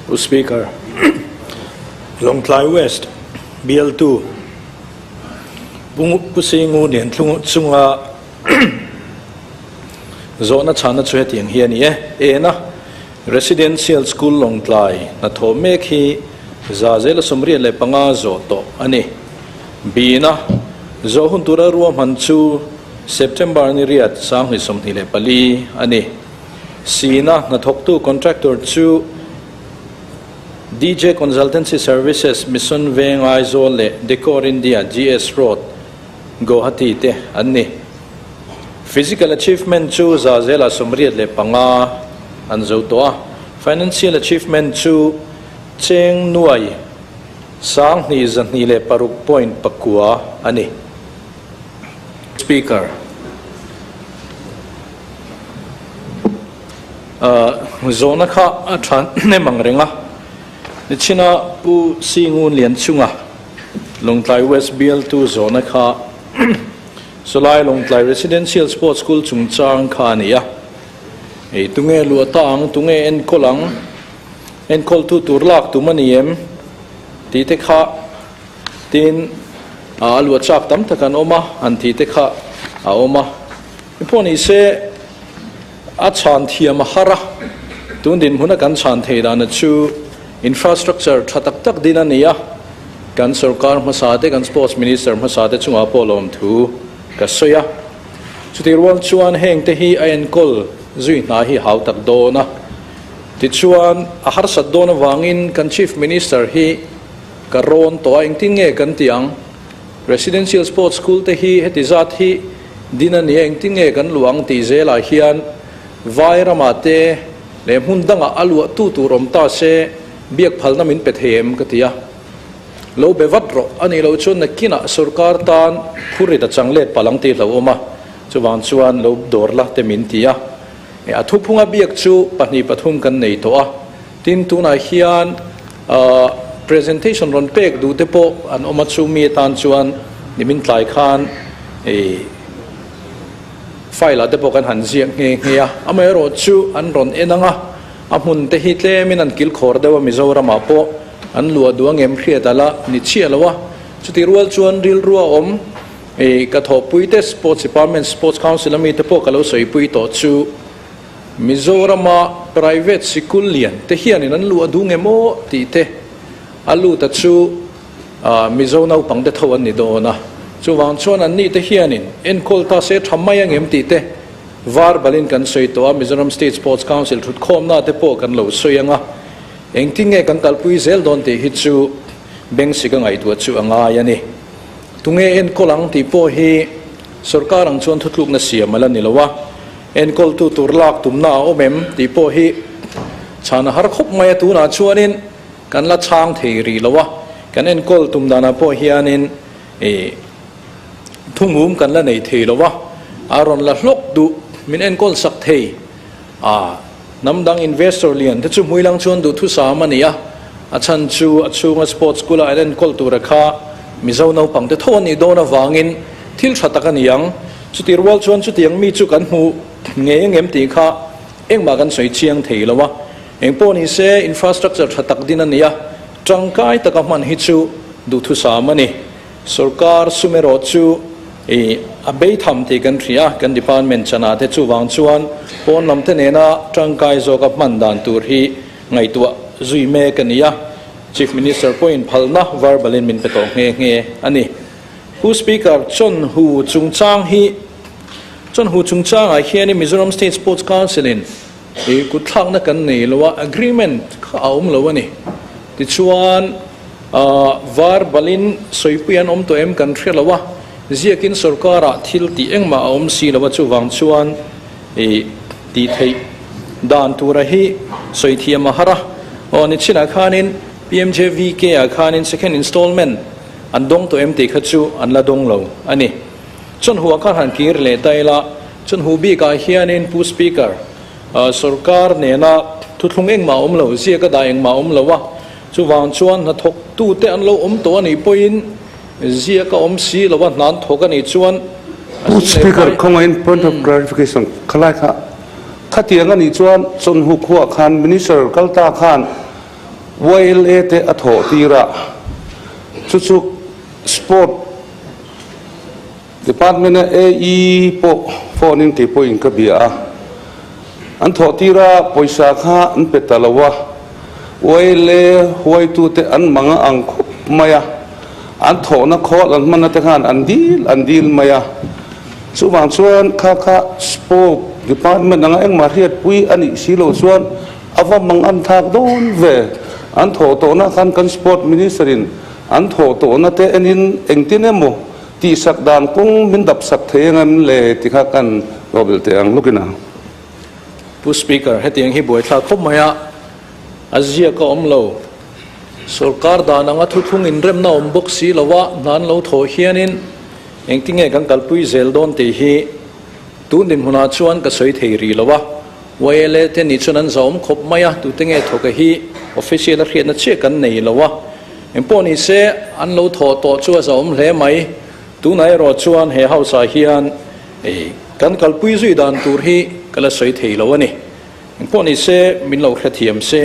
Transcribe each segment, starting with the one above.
Pu Speaker, Lawngtlai West bialtu Pu Singu nen chunga zawhna chhana chu hetiang hi a ni e. Ena Residential School Lawngtlai hnathawh mek hi 185 zawh tawh a ni. Bina zawh hun tura ruahman chu September ni riat 2024 a ni. Sina hnathawktu contractor chu DJ Consultancy Services, Mission Veng Aizawl leh Decor India, GS Road, Guwahati te an ni. Physical Achievement chu 85% an zo tawh a, Financial Achievement chu cheng nuai 2206.9 a ni. Speaker. Zawhna kha a tha hnem ang reng a, nichina Pu Singun Lianchunga Lawngtlai West bialtu zawhna kha Sawlai Lawngtlai Residential Sports School chungchang kha a ni a. Ei tunge luah ta ang, tunge enkawl ang, enkawltu tur lak tum a ni em tih te kha tin a luah chak tam tak an awm a, an tih te kha a awm a. Pawh ni se a chhan thiam a har a, tun dinhmuna kan chhan thei dana chu infrastructure tha tak tak din a ni a, kan sorkar hmasa te, kan sports minister hmasa te chungah pawh lawmthu ka sawi a. Chutih rual chuan heng te hi a enkawl zui hna hi hau tak dawn a, tichuan a harsat dawn avangin kan chief minister hi ka rawn tawh a, engtin nge kan tih ang? Residential Sports School te hi heti zat hi din a ni a, engtin nge kan luah ang tih zelah hian vai ramah te leh hmun dangah a luahtu tur awm ta se biak phalna min pe thei em ka ti a. Lo be vat rawh a nih loh chuan nakinah sorkar tan phurrit a chang let palh ang tih hlauhawm a, chuvang chuan lo dawr la te min ti a. A thuphunga biak chu pahnih pathum kan nei tawh a, tin tunah hian presentation rawn pek duh te pawh an awm a, chu mi atan chuan nimin tlai khan file ah te pawh kan han ziak nghe nghe a, amaherawh chu an rawn en ang a, a hmun te hi tlemin an kilkhawr deuh a, Mizoramah pawh an luah duh ang em hriat ala ni chiah lo a, chutih rual chuan rilru a awm. Ka thawhpui te Sports Department, Sports Council ami te pawh ka lo sawipui tawh chu Mizorama private sikul lian te hianin an luh a duh nge maw tih te a lut a chu Mizo naupang te tho an ni dawn a, chuvang chuan an ni te hianin enkawl ta se tha mai angem tih te var balin kan sawi tawh a, Mizoram State Sports Council thutkhawmna te pawh kan lo sawi ang a, engtin nge kan kalpui zel dawn tih hi chu beng sik a ngaihtuah chu a ngai a ni. Tunge enkawl ang tih pawh hi sorkar ang chuan thutlukna siam a la ni lo a, enkawltu tur lak tumna a awm em tih pawh hi chhan a har khawp mai a, tunah chuanin kan la chhang thei rih lo a, kan enkawl tum danah pawh hianin ih thungum kan la nei thei lo a, a rawn la hlawk duh min enkawl sak thei a, hnam dang investor lian te chu hmuilang chuan duhthusam a ni a, a chhan chu a chhunga sports school a an enkawl tura kha Mizo naupang te tho a nih dawn avangin thil tha tak a ni ang. Chuti rual chuan chutiang mi chu kan hmu ngei angem tih kha engmah kan sawi chiang thei lo a, engpawh ni se infrastructure tha tak din a ni a, tangkai taka hman hi chu duhthusam a ni. Sorkar sum erawh chu i a bei tham tih kan hria a, kan department chanah te chuvang chuan pawn lam te nena tangkai zawka hman dan tur hi ngaihtuah zui mek a ni a, Chief Minister pawhin phalna verbalin min pe tawh nghe nghe a ni. Pu Speaker, Chawnhu chungchang hi Chawnhu chungchangah hianin Mizoram State Sports Council-in i kutthlakna kan nei lo a, agreement kha a awm lo a ni. Tichuan, verbalin sawipui an awm tawh em kan hre lo a, ziakin sorkarah thil tih engmah a awm si lo a, chuvang chuan i tih theih dan tura hi sawi thiam a har a. Aw, nichinah khanin PMJVK ah khanin second installment an dawng tawh em tih kha chu an la dawng lo a ni. Chawnhu ah khan han kir leh ta ila, chawnhu bikah hianin Pu Speaker, sorkar nena thuthlung engmah a awm lo, ziak a dah engmah a awm lo a, chuvang chuan hnathawktute an lo awm tawh a nih pawhin ziak a awm si lo a, hna an thawk a nih chuan a Pu sum leh Speaker, pai. khawngaihin point of clarification khalai kha khatiang a nih chuan chawnhu khuah khan Minister kalta khan. YLA te a thawh tir a, chu chu Sport Department a AE pawh phone in kei pawhin ka bia a, an thawh tir a pawisa kha an pe ta lo a, YLA huaitute an mang a ang khawp mai a, an thawhna khawl an hmanna te khan an dil an dil mai a, chuvang chuan kha kha Sport Department anga engmah hriatpui a nih si loh chuan a va mang an thlak dawn ve, an thawh tawhna khan kan Sport Minister in An thawh tawhna te enin engtin emaw tihsak dan kawng min dap sak thei ang em le ti kha kan lo belh teh ang lawkin a. Pu Speaker, hetiang hi buaithlak khawp mai a, a ziak a awm lo. Sorkar dan anga thuthlung inremna awm bawk si lo a, hna an lo thawh hianin engtinge kan kalpui zel dawn tih hi tun dinhmunah chuan ka sawi thei rih lo a. YLA te nih chuan an zahawm khawp mai a, tute nge thawk a hi official a hriatna chiah kan nei lo a. Engpawh ni se, an lo thawh tawh chu a zahawm hle mai. Tunah erawh chuan he house ah hian kan kalpui zui dan tur hi ka la sawi thei lo a ni. Engpawh ni se, min lo hrethiam se,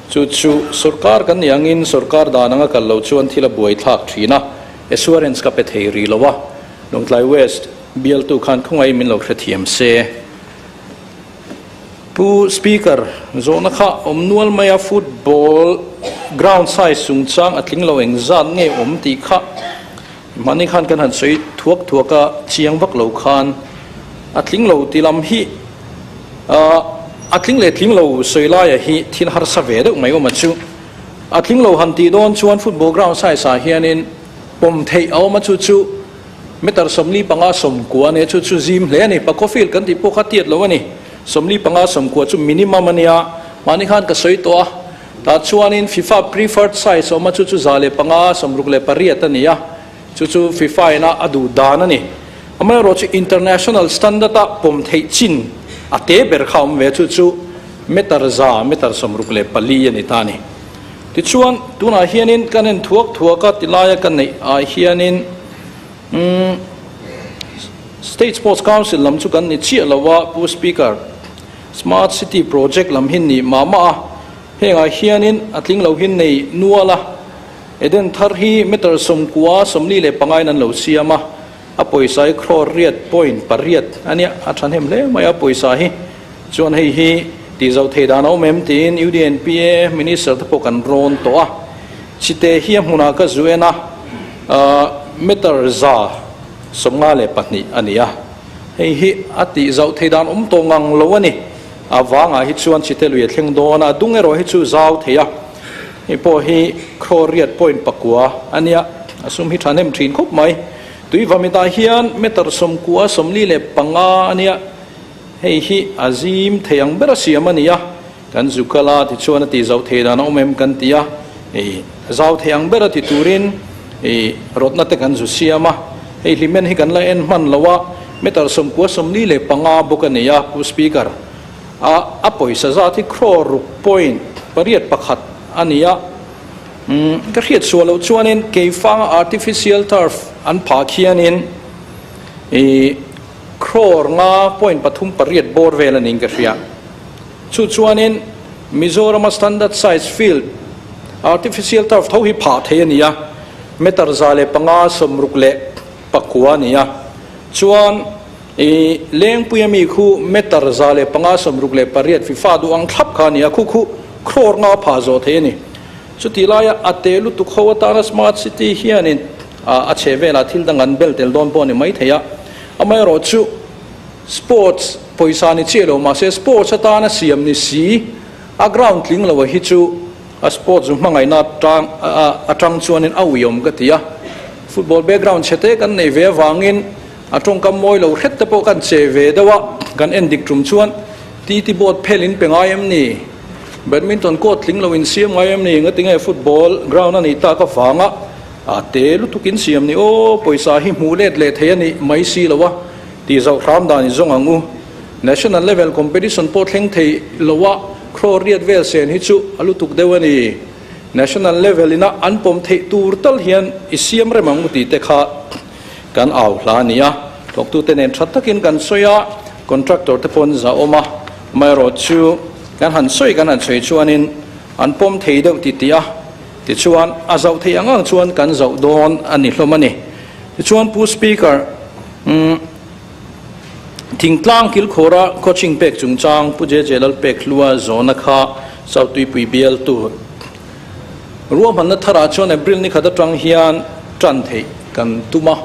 chu chu sorkar kan nih angin sorkar dan anga kal lo chuan thil a buaithlak thin a, assurance ka pe thei rih lo a. Lawngtlai West bialtu khan khawngaih min lo hrethiam se. Pu Speaker, zawhna kha awm nual mai a, football ground size chungchang a tling lo engzat nge awm tih kha mahni khan kan han sawi thuak thuak a, chiang vak lo khan a tling lo ti lam hi a tling leh tling lo sawi laia hi thil harsa ve deuh mai awm a chu. A tling lo han tih dawn chuan football ground size ah hianin pawm theih a awm a chu chu Meter 45 90 a nia, chu chu zim hle a ni. Pakhaw field kan tih pawh kha tiat lo a ni. 45 90 chu minimum a nia, mahni khan ka sawi tawh a. Tah chuanin FIFA preferred size awm a, chu chu 105 68 a ni a, chu chu FIFA ina a duh dan a ni. Amaherawh chu international standard a pawm theih chin a te ber kha awm ve, chu chu meter 100 meter 64 a ni ta a ni. Tichuan, tunah hianin kan en thuak thuak a, tilaia ka neih ah hianin umm State Sports Council lam chu kan ni chiah lo a, Pu Speaker, Smart City Project lam hi ni mah mah a, hengah hianin a tling lo hi nei nual a, Eden thar hi meter 90 45 in an lo siam a, a pawisa hi crore riat point pariat a nia, a thahnem hle mai a pawisa hi. Chuan hei hi tih zoh thei dan a awm em tiin UDNPA Minister te pawh kan rawn tawh a, chite hi a hmunah ka zu en a, meter 152 a ni a, hei hi a tih zoh thei dan awm tawh ngang lo a ni. A vangah hi chuan chite lui a thleng dawn a, a dung erawh hi chu zau thei a, hei pawh hi crore riat point pakua a nia, a sum hi thahnem thin khawp mai. Tuivamitah hian meter 90 45 a nia. Hei hi a zim thei ang ber a siam a ni a, kan zu kal a tichuan a tih zauh thei dan a awm em kan ti a, ih zau thei ang ber a ti turin ih rawtna te kan zu siam a, hei hlimen hi kan la en hman lo a, meter 90 45 bawk a ni a, Pu Speaker, a a pawisa zat hi crore ruk point pariat pakhat a ni a, umm ka hriat suah loh chuanin keifanga artificial turf an phah khianin ih Crore nga point pathum pariat bawr vel a niin ka hria. Chu chuanin Mizorama standard size field artificial turf tho hi phah thei a ni a, meter 105 69 a ni a. Chuan i Lengpuia mi khu meter 105 68 FIFA duh ang thlap kha a ni a, khu khu crore nga phah zawh thei a ni. Chutih laia a te lutuk ho atana smart city hianin a chhe velah thil dang an bel tel dawn pawh a ni mai thei a. Amaherawh chu sports pawisa ni chiah lo mahse sports atana siam ni si a ground tling lo hi chu a sports zu hmangaihna atang atang chuanin a uiawm ka ti a. Football background chhe te kan nei ve avangin a tawngkam mawi lo hret te pawh kan che ve deuh a, kan en dik tum chuan TT board phel in pe ngai em ni? Badminton court tling lo in siam ngai em ni? Ngatinge football ground a nih tak avanga A te lutuk in siam ni aw, pawisa hi hmuh let leh thei a nih mai si lo a, tih zoh hram dan in zawng ang u. National level competition pawh thleng thei lo a, crore riat vel sen hi chu a lutuk deuh a ni. National level ina an pawm theih tur tal hian i siam rem ang u tih te kha kan au hla a ni a. Thawktute nen tha takin kan sawi a, contractor te pawh an zahawm a, amaherawhchu kan han sawi kan han sawi chuanin. An pawm thei deuh ti tih a, tichuan a zauh theih ang ang chuan kan zauh dawn a ni hlawm a ni. Tichuan Pu Speaker, umm thingtlang kilkhawra coaching pek chungchang Pu JJ Lalpekhlua zawhna kha South Tuipui bialtu ruahmanna tharah chuan April ni khat atang hian tan theih kan tum a.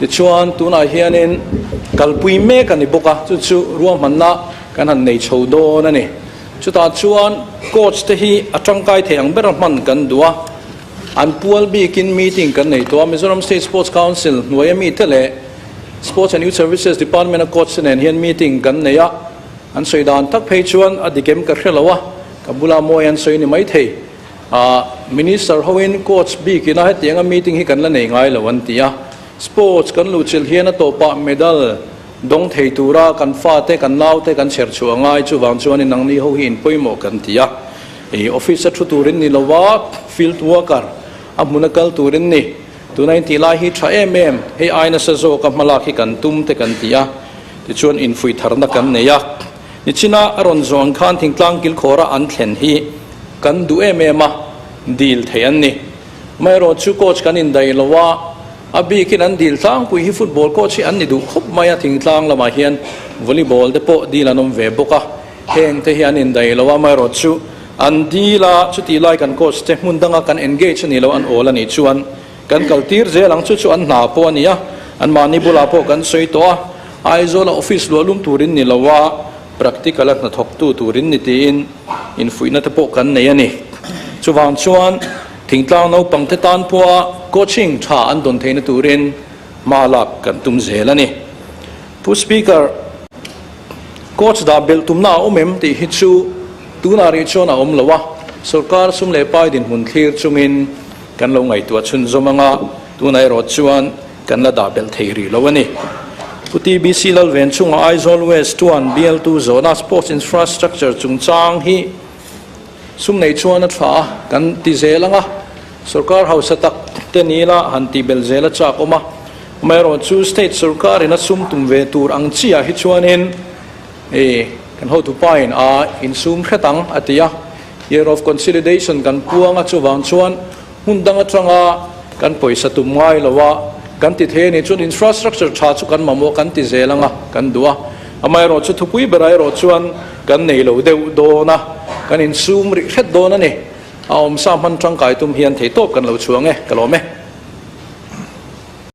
Tichuan tunah hianin kalpui mek a ni bawk a, chu chu ruahmanna kan han nei chho dawn a ni. Chutah chuan coach te hi a tangkai thei ang bera hman kan duh a, an pual bikin meeting kan nei tawh a, Mizoram State Sports Council hnuaia mite leh Sports and Youth Services Department a coach te nen hian meeting kan nei a, an sawi dan tak phei chuan a dik em ka hre lo a, ka bula mawi an sawi ni mai thei. Minister hoin coach bikin a hetianga meeting hi kan la nei ngai lo an ti a, sports kan luhchilh hian a tawpah medal Dawng thei tura kan fate, kan naute kan chher chhuah ngai chuvang chuanin nangni ho hi in pawimawh kan ti a. I office a thu turin ni lova field worker a hmuna kal turin ni. Tuna in tih lai hi tha em em, hei ai nasa zawka hmalak hi kan tum te kan ti a. Tichuan infuih tharna kan nei a. Nichina a rawn zawng khan thingtlang kilkhawra an thlen hi kan duh em em a, dil thei an ni. Amaherawhchu coach kan indaih lo a. A bikin an dil tlangpui hi football coach hi an ni duh khawp mai a, thingtlang lamah hian volleyball te pawh dil an awm ve bawk a, heng te hi an indaih lo a, amaherawh chu an dil a, chutih lai kan coach te hmun danga kan engage a ni lo, an awl a nih chuan kan kal tir zel ang, chu chu an hna pawh a ni a, anmahni bulah pawh kan sawi tawh a, Aizawla office luah lum turin ni lo a, practical a hnathawktu turin ni tiin infuihna te pawh kan nei a ni. Chuvang chuan thingtlang naupang te tan pawha coaching tha an dawn theihna turin hma lak kan tum zel a ni. Pu Speaker, coach dah belh tumna a awm em tih hi chu tunah rih chuan a awm lo a, sorkar sum leh pai dinhmun thlir chungin kan lo ngaihtuah chhunzawm anga tunah erawh chuan Kan la dah belh thei rih lo a ni. Pu TBC Lalven chunga Aizawl West chuan bialtu zawhna Sports Infrastructure chungchang hi sum nei chuan a thlah a, kan ti zel ang a, sorkar hausa tak te ni ila han tih belh zel a chak awm a. Amaherawhchu State sorkarin a sum tum ve tur ang chiah hi chuanin i kan hotupain a insum hret ang a ti a, Year of Consolidation kan puang a, chuvang chuan Hmun dang atanga kan pawisa tum ngai lo a, kan ti thei a nih chuan infrastructure tha chu kan mamawh kan ti zel ang a, kan duh a. Amaherawh chu thupui berah erawh chuan kan nei lo deuh dawn a, kan insum rih hret dawn a ni. A awmsa hman tangkai tum hian theihtawp kan lo chhuang e, ka lawm e.